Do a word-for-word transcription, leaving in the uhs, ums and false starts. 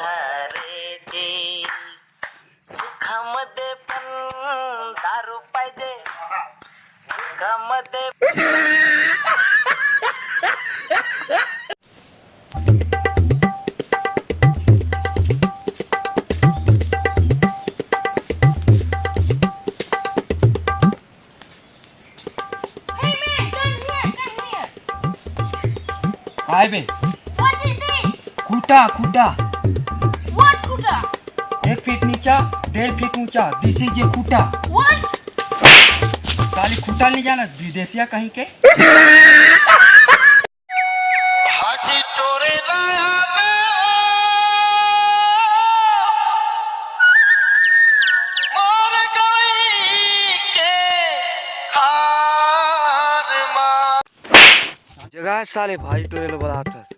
धरे जी, सुखा मध्ये पण दारू पाहिजे, दुःखा मध्ये. Hey man, come here, come here. काय बे? What is this? खूटा, खूटा. What खूटा? एक फीट नीचा, डेढ़ फीट ऊंचा. This is a खूटा. What? साली खूटा नहीं जाना, विदेशिया कहीं के. हाजी टोरे ना आवे हो, मोर गई के हार मा. जगह साले भाई टोरे लो बलात हस.